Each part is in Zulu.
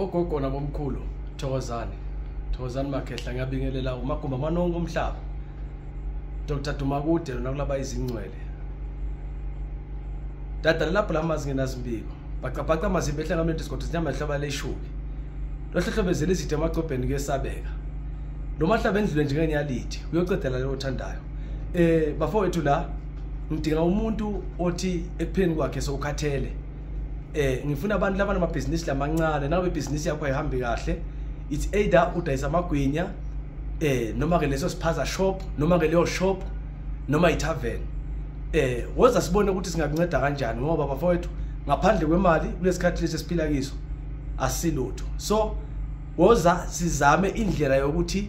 Ogogo nabomkhulu, thokozani. Thokozani makhehla, ngiyabingelela umagumba amanonke omhlaba. Dr. Dumakude lona kulaba izingcwele. Dada lapho lamazi ngenazimbiko. Bhacabhaca amazimba ehla ngamlento isigodi sinyama ihlaba leshuki. Lohlohlobezela izitha emacobheni kuyesabeka. Lo mahlaba endlule njengenyalithi uyocedela lo othandayo. Bafowethu la ngidinga umuntu othi ekuphileni kwakhe sowukhathele. Ngifuna abantu labanamabhizinisi lamancane, nawe ibhizinisi yakho ayihambi kahle. It's either udayisa amagwinya noma ke leso siphaza shop, noma ke leyo shop, noma i-tavern. Woza sibone ukuthi singakunceda kanjani, ngoba bafowethu ngaphandle kwemali kulesikhathi lesi esiphila kiso asilutho. So woza sizame indlela yokuthi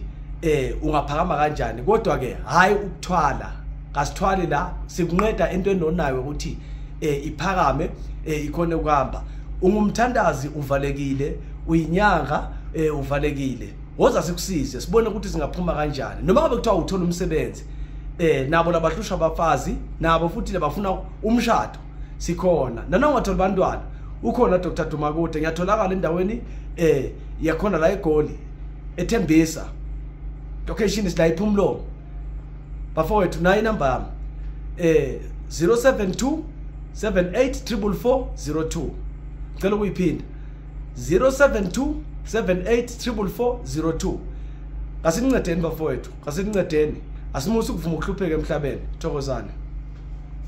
ungaphakama kanjani, kodwa ke hayi ukuthwala. Kasithwali la, sikunceda entweni onayo ukuthi iphakame, ikhone ukuhamba. Ungumthandazi uvalekile, uyinyanga uvalekile. Woza sikusize sibone ukuthi singaphuma kanjani. Noma ngabe kuthiwa uthola umsebenzi, nabo labahlushwa abafazi, nabo futhi labafuna umshado, sikhona. Noma ungathola abantwana, ukhona Dr. Dumakude. Ngiyatholakala endaweni yakhona la eGoli, eThembisa. Location is la ePhumlong. Bafowethu, nayi inamba yami. 072 78 444 02. Ngicela ukuyiphinda. 072 78 444 02. Kasinincedeni bafowethu, kasinincedeni. Asimusi ukuvuma ukuhlupheka emhlabeni. Thokozani.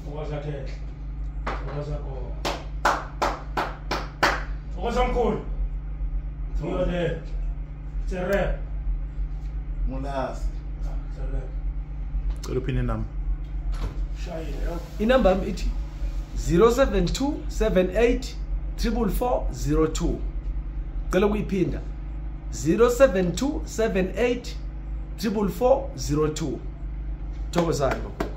Thokoza Khehla. Thokoza gogo. Thokoza mkhulu. Yiyo le. It's a wrap. Mulasi. It's a wrap. Cela uphinde inamba. Shayile yo. Inamba yami ithi 072 78 444 02. Cela ukuyiphinda. 072 78 444 02. Thokozani gogo.